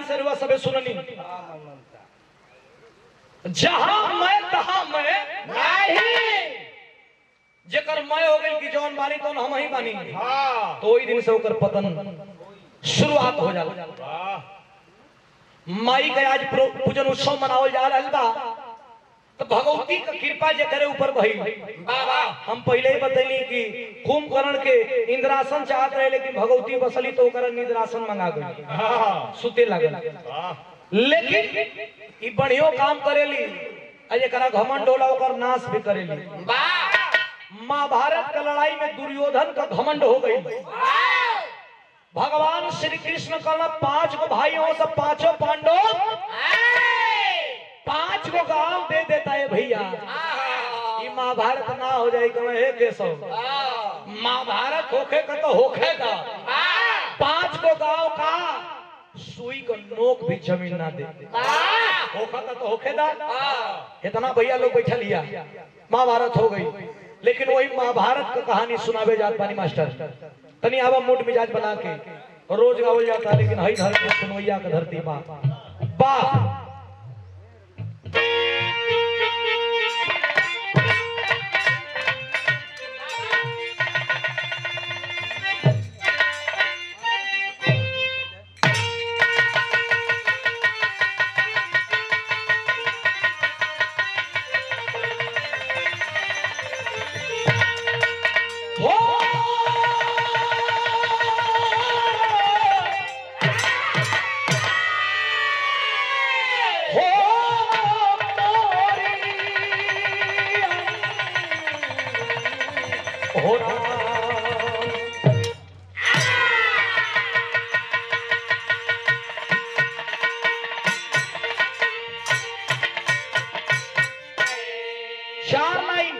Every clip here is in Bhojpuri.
से रुआ सबे सुननी। जहां मैं तहां मैं नहीं, जेकर मैं हो गई कि जौन बानी तौन हम ही बानी। हां, तो ओई दिन से ओकर पतन शुरुआत हो जाला। माई के आज पूजन उत्सव मनावल जा रहल बा, तो भगवती का कृपा जे करे ऊपर भइल। बाबा हम पहले ही बतैली कि कुंभकर्ण के इंद्रासन चाहत रहे, लेकिन भगवती बसली तो ओकर निद्रासन मंगा गई। हां, सुते लागल। लेकिन ई बढ़ियो काम करेली, आ एकरा घमंड होला ओकर नाश भी करेली। महाभारत का लड़ाई में दुर्योधन का घमंड हो गई। भगवान श्री कृष्ण का 5 गो भाई हो, सब पांचों पांडव 5 गो गांव दे देता है भैया। ये महाभारत ना हो जाए हे केशव, महाभारत होखे का तो होखे का। 5 गो गांव का सुई का नोक भी जमीन ना दे, होखा का तो होखे दा। इतना भैया लोग बैठा लिया, महाभारत हो गई। लेकिन वही महाभारत का कहानी सुनावे जात पानी मास्टर तनी आवा मूड मिजाज बना के रोज गावल जाता, लेकिन हई धरती सुनोइया का धरती बा बा। चार लाइन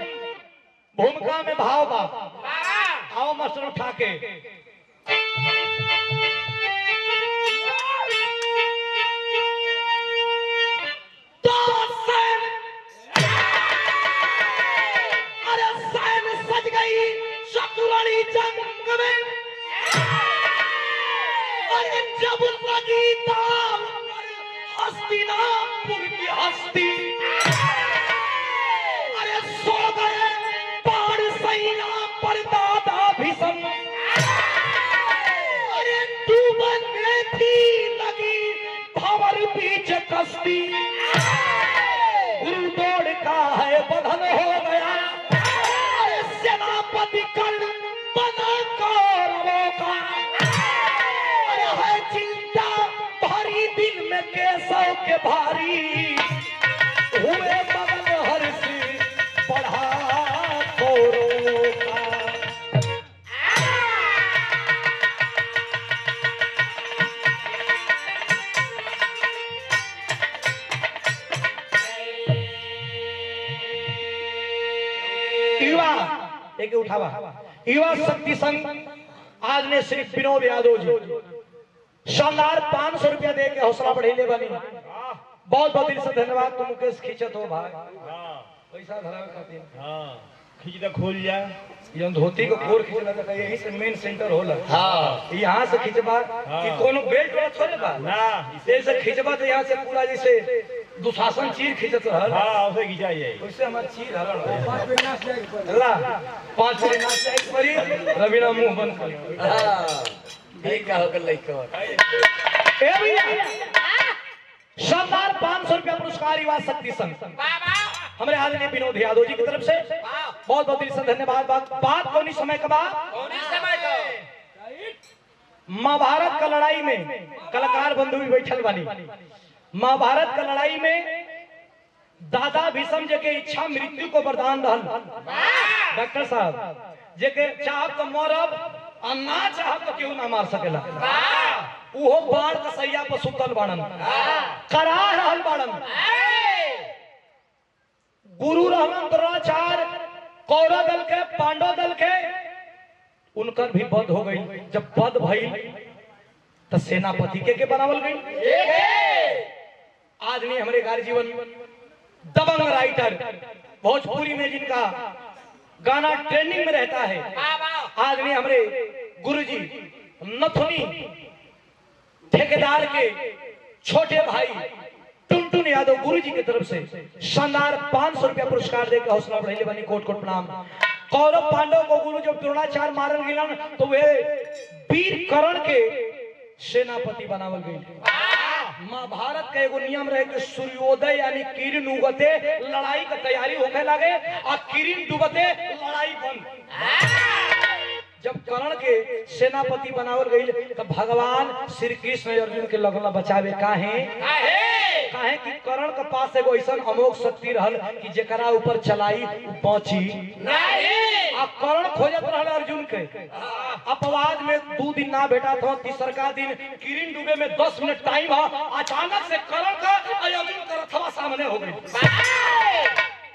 भूमिका में भाव बा। आओ मास्टर उठा के तो सैन, अरे सैन सज गई चतुरानी जंग में। अरे जब लगी ताल हस्तिनापुर की हस्ती, अरे सो गए बाण सैना पर दादा भीषम। अरे डूबन में थी लगी भंवर बीच कश्ती, गुरु दौड़ का है बंधन हो गया। अरे सेनापति कर्ण बना कौरवों का, अरे है चिंता भारी दिल में केशव के भारी हुए मगन हर्ष बढ़ा कौरवों का। युवा एक उठावा युवा शक्ति संघ आज ने श्री विनोद यादव जी शानदार 500 रुपया दे के हौसला बढ़ेले बनी। बहुत बहुत दिल से धन्यवाद। तुम मुकेश खींचत हो भाई, पैसा धरावे खातिर। हां, खींच तो खोल जा, ये धोती को कोर खींच लगा, यही से मेन सेंटर होला। हां, यहां से खींचबा कि कोनो बेल्ट वाला थोड़े बा ना, जैसे खींचबा तो यहां से पूरा जैसे दुशासन चीर खींचत रहल। हां, उसे खींचा जाए वैसे हमार चीर हरण ला 5 मिनट नाच जाए परी रवीना मुंह बंद कर। हां, ठीक हो गल लइको। ए भैया शानदार 500 रुपया पुरस्कार युवा शक्ति संघ हमारे आदरणीय विनोद यादव जी की तरफ से बहुत बहुत दिल से धन्यवाद। बात कौनी समय का बात, महाभारत का लड़ाई में कलाकार बंधु भी बैठल बानी। महाभारत का लड़ाई में दादा भीषम जी के इच्छा मृत्यु को वरदान रहल। डॉक्टर साहब जे के चाहब तो मरब आ ना चाहब तो केहू ना मार सकेला। उहो बाण का सैया पर सुतल बाड़न, करा रहल बाड़न। गुरु रहलन द्रोणाचार्य कौरव दल के पांडव दल के, उनकर भी वध हो गई। जब वध भइल तो सेनापति के बनावल गई। आज नहीं हमारे कार्य जीवन दबंग राइटर भोजपुरी में जिनका गाना ट्रेंडिंग में रहता है, आज नहीं हमारे गुरुजी नथुनी ठेकेदार के छोटे भाई टुनटुन यादव गुरु जी की तरफ से शानदार 500 रुपया पुरस्कार देकर हौसला बढ़ाइले बनी, कोट कोट प्रणाम। कौरव पांडव को गुरु जब द्रोणाचार्य मारल गिलन तो वे वीर कर्ण के सेनापति बनावल गई। महाभारत का एगो नियम रहे कि सूर्योदय यानी किरण उगते लड़ाई का तैयारी होने लगे और किरण डूबते लड़ाई बंद। जब कर्ण के सेनापति बनावल गई तो भगवान श्री कृष्ण अर्जुन के लगन बचावे काहे काहे कि कर्ण के पास एगो ऐसा अमोघ शक्ति रहल कि जेकरा ऊपर चलाई बची नहीं। आ कर्ण खोजत रहल अर्जुन के, अपवाद में 2 दिन ना भेटा था, तीसरका दिन किरण डूबे में 10 मिनट टाइम है, अचानक से कर्ण का अर्जुन का रथवा सामने हो गई।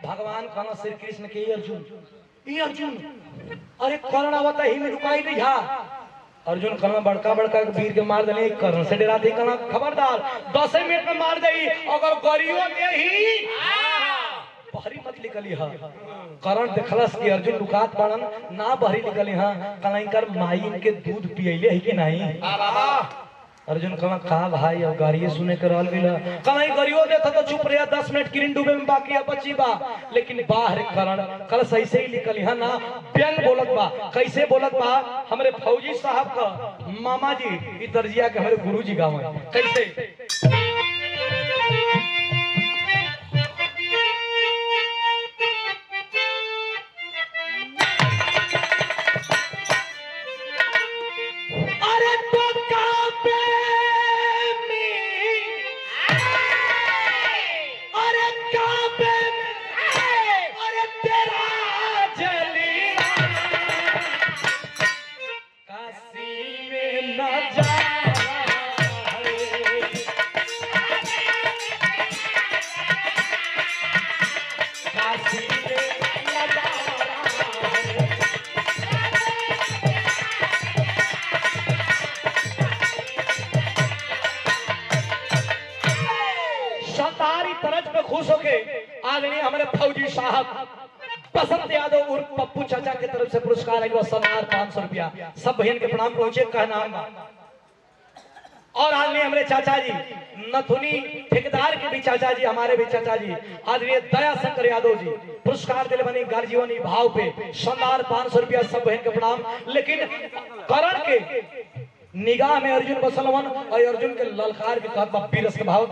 भगवान कहना श्री कृष्ण के अर्जुन, ई अर्जुन, अरे कर्ण आवता ही में रुकाई नहीं हा। अर्जुन कहना बड़का बड़का वीर के मार देने, कर्ण से डराते कहना खबरदार 10 मिनट में मार दई, अगर गरियो दे ही बहरी मत निकली हा। कर्ण देखलस कि अर्जुन रुकात बाड़न ना बहरी निकली हा, कहना कर माई के दूध पियले है कि नहीं। अर्जुन कहना का भाई अब गाड़िए सुने के रहल बिल, कहना गरियो देता तो चुप रहा, 10 मिनट किरण डूबे में बाकी है बची बा। लेकिन बाहर कर्ण कल सही से ही निकली हा ना, व्यंग बोलत बा, कैसे बोलत बा हमरे फौजी साहब का मामा जी ई दर्जिया के हमरे गुरुजी गावे कैसे। अरे तो कापे में, अरे कापे में, अरे तेरा जली काशी में न जा, काशी में न जा। शानदारी तरज पे खुश होके आदरणीय हमारे फौजी साहब बसंत यादव उर्फ पप्पू चाचा के तरफ से पुरस्कार आइल शानदार 500 रुपया, सब बहन के प्रणाम पहुंचे कहना। और आदरणीय हमारे चाचा जी नथुनी ठेकेदार के भी चाचा जी, हमारे भी चाचा जी आदरणीय दया शंकर यादव जी पुरस्कार दिले बनी गार्जीवनी भाव पे शानदार 500 रुपया, सब बहन के प्रणाम। लेकिन करण के निगाह में अर्जुन बसलवन और अर्जुन के ललकार के कहत बा बीरस के भाव।